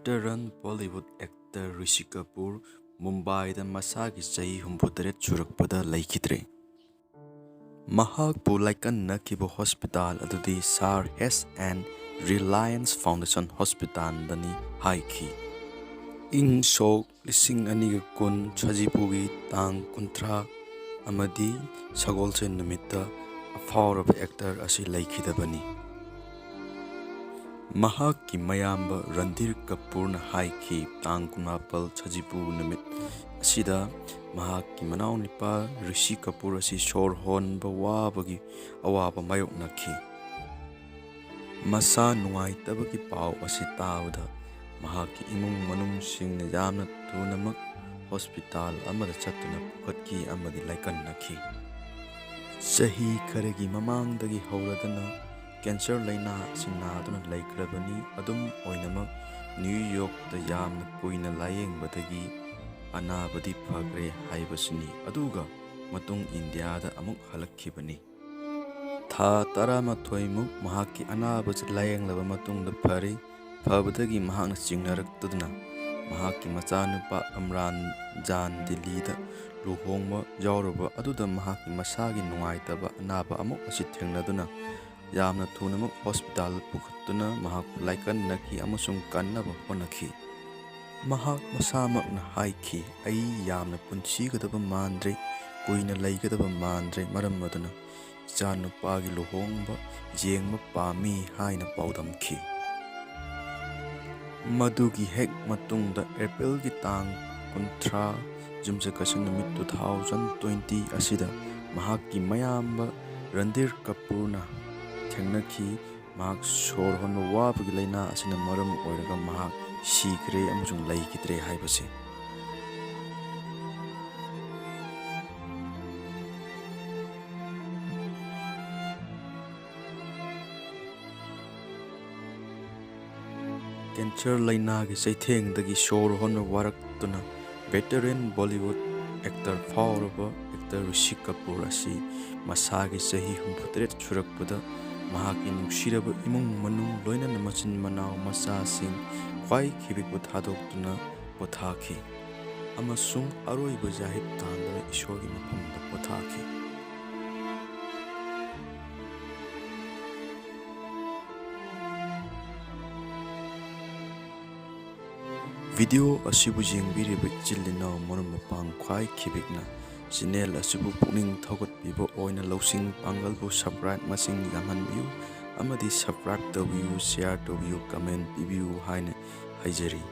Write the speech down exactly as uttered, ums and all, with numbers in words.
Veteran Bollywood actor Rishi Kapoor ꯃꯨꯝꯕꯥꯏꯗ ꯃꯁꯥꯒꯤ ꯆꯍꯤ ꯍꯨꯝꯐꯨꯇꯔꯦꯠ ꯁꯨꯔꯛꯄꯗ ꯂꯩꯈꯤꯗ꯭ꯔꯦ꯫ ꯃꯍꯥꯛꯄꯨ ꯂꯥꯏꯀꯟꯅꯈꯤꯕ ꯍꯣꯁꯄꯤꯇꯥꯜ ꯑꯗꯨꯗꯤ ꯁꯥꯔ ꯑꯦꯁ ꯑꯦꯟ ꯔꯤꯂꯥꯌꯟꯁ ꯐꯥꯎꯟꯗꯦꯁꯟ ꯍꯣꯁꯄꯤꯇꯥꯜꯗꯅꯤ ꯍꯥꯏꯈꯤ꯫ ꯏꯪ ꯁꯣꯛ ꯂꯤꯁꯤꯡ ꯑꯅꯤꯒ ꯀꯨꯟ ꯁꯖꯤꯕꯨꯒꯤ ꯇꯥꯡ ꯀꯨꯟꯊ꯭ꯔꯥ ꯑꯃꯗꯤ ꯁꯒꯣꯜꯁꯦꯟ ꯅꯨꯃꯤꯠꯇ ꯑꯐꯥꯎꯔꯕ ꯑꯦꯛꯇꯔ ꯑꯁꯤ ꯂꯩꯈꯤꯗꯕꯅꯤ꯫ ꯃꯍꯥꯛꯀꯤ ꯃꯌꯥꯝꯕ ꯔꯟꯙꯤꯔ ꯀꯄꯨꯔꯅ ꯍꯥꯏꯈꯤ, ꯇꯥꯡ ꯀꯨꯟꯃꯥꯄꯜ ꯁꯖꯤꯕꯨ ꯅꯨꯃꯤꯠ ꯑꯁꯤꯗ ꯃꯍꯥꯛꯀꯤ ꯃꯅꯥꯎꯅꯨꯄꯥ ꯔꯤꯁꯤ ꯀꯄꯨꯔ ꯑꯁꯤ ꯁꯣꯔ ꯍꯣꯟꯕ ꯋꯥꯕꯒꯤ ꯑꯋꯥꯕ ꯃꯥꯌꯣꯛꯅꯈꯤ꯫ ꯃꯁꯥ ꯅꯨꯡꯉꯥꯏꯇꯕꯒꯤ ꯄꯥꯎ ꯑꯁꯤ ꯇꯥꯕꯗ ꯃꯍꯥꯛꯀꯤ ꯏꯃꯨꯡ ꯃꯅꯨꯡꯁꯤꯡꯅ ꯌꯥꯝꯅ ꯊꯨꯅꯃꯛ ꯍꯣꯁꯄꯤꯇꯥꯜ ꯑꯃꯗ ꯆꯠꯇꯨꯅ ꯄꯨꯈꯠꯈꯤ ꯑꯃꯗꯤ ꯂꯥꯏꯀꯟꯅꯈꯤ꯫ ꯆꯍꯤ ꯈꯔꯒꯤ ꯃꯃꯥꯡꯗꯒꯤ ꯍꯧꯔꯗꯨꯅ ꯀꯦꯟꯁꯔ ꯂꯥꯏꯅꯥ ꯑꯁꯤ ꯅꯥꯗꯨꯅ ꯂꯩꯈ꯭ꯔꯕꯅꯤ꯫ ꯑꯗꯨꯝ ꯑꯣꯏꯅꯃꯛ, ꯅ꯭ꯌꯨ ꯌꯣꯔꯛꯇ ꯌꯥꯝꯅ ꯀꯨꯏꯅ ꯂꯥꯌꯦꯡꯕꯗꯒꯤ ꯑꯅꯥꯕꯗꯤ ꯐꯈ꯭ꯔꯦ ꯍꯥꯏꯕꯁꯤꯅꯤ꯫ ꯑꯗꯨꯒ ꯃꯇꯨꯡ ꯏꯟꯗꯤꯌꯥꯗ ꯑꯃꯨꯛ ꯍꯜꯂꯛꯈꯤꯕꯅꯤ꯫ ꯊꯥ ꯇꯔꯥꯃꯥꯊꯣꯏꯃꯨꯛ ꯃꯍꯥꯛꯀꯤ ꯑꯅꯥꯕꯁꯤ ꯂꯥꯌꯦꯡꯂꯕ ꯃꯇꯨꯡꯗ ꯐꯔꯤ꯫ ꯐꯕꯗꯒꯤ ꯃꯍꯥꯛꯅ ꯆꯤꯡꯅꯔꯛꯇꯗꯨꯅ ꯃꯍꯥꯛꯀꯤ ꯃꯆꯥꯅꯨꯄꯥ ꯑꯝꯔꯥꯟ ꯖꯥꯟ ꯗꯤꯜꯂꯤꯗ ꯂꯨꯍꯣꯡꯕ ꯌꯥꯎꯔꯨꯕ ꯑꯗꯨꯗ ꯃꯍꯥꯛꯀꯤ ꯃꯁꯥꯒꯤ ꯅꯨꯡꯉꯥꯏꯇꯕ ꯑꯅꯥꯕ ꯑꯃꯨꯛ ꯑꯁꯤ ꯊꯦꯡꯅꯗꯨꯅ ꯌꯥꯝꯅ ꯊꯨꯅꯃꯛ ꯍꯣꯁꯄꯤꯇꯥꯜ ꯄꯨꯈꯠꯇꯨꯅ ꯃꯍꯥꯛꯄꯨ ꯂꯥꯏꯀꯟꯅꯈꯤ ꯑꯃꯁꯨꯡ ꯀꯟꯅꯕ ꯍꯣꯠꯅꯈꯤ꯫ ꯃꯍꯥꯛ ꯃꯁꯥꯃꯛꯅ ꯍꯥꯏꯈꯤ, "ꯑꯩ ꯌꯥꯝꯅ ꯄꯨꯟꯁꯤꯒꯗꯕ ꯃꯥꯟꯗ꯭ꯔꯦ, ꯀꯨꯏꯅ ꯂꯩꯒꯗꯕ ꯃꯥꯟꯗ꯭ꯔꯦ, ꯃꯔꯝ ꯑꯗꯨꯅ ꯏꯆꯥꯅꯨꯄꯥꯒꯤ ꯂꯨꯍꯣꯡꯕ ꯌꯦꯡꯕ ꯄꯥꯝꯃꯤ" ꯍꯥꯏꯅ ꯄꯥꯎꯗꯝꯈꯤ꯫ ꯃꯗꯨꯒꯤ ꯍꯦꯛ ꯃꯇꯨꯡꯗ ꯑꯦꯄ꯭ꯔꯤꯜꯒꯤ ꯇꯥꯡ ꯀꯨꯟꯊ꯭ꯔꯥ, ꯌꯨꯝꯁꯀꯩꯁ ꯅꯨꯃꯤꯠ two thousand twenty ꯑꯁꯤꯗ ꯃꯍꯥꯛꯀꯤ ꯃꯌꯥꯝꯕ ꯔꯟꯙꯤꯔ ꯀꯄꯨꯔꯅ ꯊꯦꯡꯅꯈꯤ꯫ ꯃꯍꯥꯛ ꯁꯣꯔ ꯍꯣꯟꯕ ꯋꯥꯕꯒꯤ ꯂꯥꯏꯅꯥ ꯑꯁꯤꯅ ꯃꯔꯝ ꯑꯣꯏꯔꯒ ꯃꯍꯥꯛ ꯁꯤꯈ꯭ꯔꯦ ꯑꯃꯁꯨꯡ ꯂꯩꯈꯤꯗ꯭ꯔꯦ ꯍꯥꯏꯕꯁꯤ꯫ ꯀꯦꯟꯁꯔ ꯂꯥꯏꯅꯥꯒꯤ ꯆꯩꯊꯦꯡꯗꯒꯤ ꯁꯣꯔ ꯍꯣꯟꯕ ꯋꯥꯔꯛꯇꯨꯅ veteran Bollywood actor, ꯐꯥꯎꯔꯕ actor ꯔꯤꯁꯤ ꯀꯄꯨꯔ ꯑꯁꯤ ꯃꯁꯥꯒꯤ ꯆꯍꯤ ꯍꯨꯝꯐꯨꯇꯔꯦꯠ ꯁꯨꯔꯛꯄꯗ ꯃꯍꯥꯛꯀꯤ ꯅꯨꯡꯁꯤꯔꯕ ꯏꯃꯨꯡ ꯃꯅꯨꯡ, ꯂꯣꯏꯅꯅ ꯃꯆꯤꯟ ꯃꯅꯥꯎ, ꯃꯆꯥꯁꯤꯡ, ꯈ꯭ꯋꯥꯏ ꯈꯤꯕꯤꯛꯄꯨ ꯊꯥꯗꯣꯛꯇꯨꯅ ꯄꯣꯊꯥꯈꯤ ꯑꯃꯁꯨꯡ ꯑꯔꯣꯏꯕ ꯖꯥꯍꯤꯗ ꯇꯥꯟꯗꯨꯅ ꯏꯁꯣꯔꯒꯤ ꯃꯐꯝꯗ ꯄꯣꯊꯥꯈꯤ꯫ ꯚꯤꯗꯤꯑꯣ ꯑꯁꯤꯕꯨ ꯌꯦꯡꯕꯤꯔꯤꯕ ꯏꯆꯤꯜ ꯏꯅꯥꯎ ꯃꯔꯨꯞ ꯃꯄꯥꯡ ꯈ꯭ꯋꯥꯏ ꯈꯤꯕꯤꯛꯅ ꯆꯦꯅꯦꯜ ꯑꯁꯤꯕꯨ ꯄꯨꯛꯅꯤꯡ ꯊꯧꯒꯠꯄꯤꯕ ꯑꯣꯏꯅ ꯂꯧꯁꯤꯡ ꯄꯥꯡꯒꯜꯕꯨ ꯁꯕꯁꯀ꯭ꯔꯥꯏꯕ ꯃꯁꯤꯡ ꯌꯥꯝꯍꯟꯕꯤꯌꯨ ꯑꯃꯗꯤ ꯁꯕꯁꯀ꯭ꯔꯥꯏꯕ ꯇꯧꯕꯤꯌꯨ, ꯁꯤꯌꯥꯔ ꯇꯧꯕꯤꯌꯨ, ꯀꯃꯦꯟ ꯄꯤꯕꯤꯌꯨ ꯍꯥꯏꯅ ꯍꯥꯏꯖꯔꯤ꯫